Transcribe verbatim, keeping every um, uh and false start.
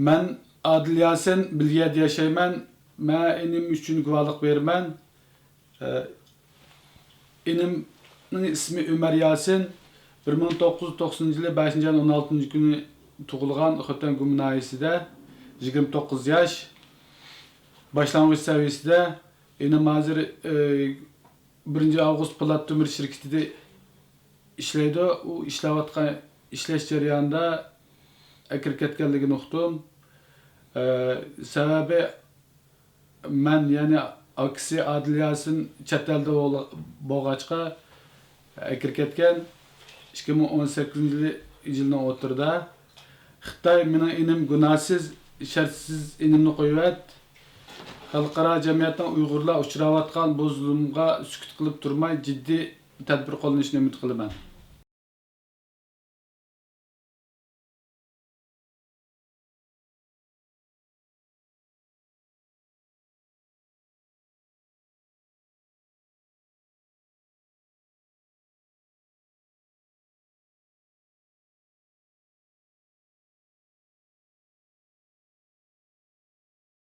مەن ئادىل ياسىن، بىلگەدە ياشايمەن. مەن ئىنىم ئۈچۈن گۇۋاھلىق بېرىمەن. ئىنىمنىڭ ئىسمى ئۆمەر ياسىن. بىر مىڭ توققۇز يۈز توقسىنىنچى يىلى بەشىنچى ئاينىڭ ئون ئالتىنچى كۈنى تۇغۇلغان، خوتەن گۇما ناھىيەسىدە، يىگىرمە توققۇز ياش، باشلانغۇچ سەۋىيەسىدە. ئىنىم ھازىر، ئى، بىرىنچى ئاۋغۇست پولات تۆمۈر شىركىتىدە ئىشلەيدۇ. ئۇ ئىشلەۋاتقان، ئىشلەش جەريانىدا ئەكىرىپ كەتكەنلىكىنى ئۇقتۇم. ئى، سەۋەبى، مەن، يەنى ئاكىسى ئادىل ياسىن چەت ئەلدە بول-، بولغاچقا، ئەكىرىپ كەتكەن. ئىككى مىڭ ئون سەككىزىنچى يىلى، يىلنىڭ ئوتتۇرىدا خىتاي مېنىڭ ئىنىم گۇناھسىز، شەرتسىز ئىنىمنى قويۇۋەت. خەلقئارا جەمئىيەتنىڭ ئۇيغۇرلار ئۇچراۋاتقان بۇ زۇلۇمغا سۈكۈت قىلىپ تۇرماي، جىددىي تەدبىر قوللىنىشىنى ئۈمىد قىلىمەن.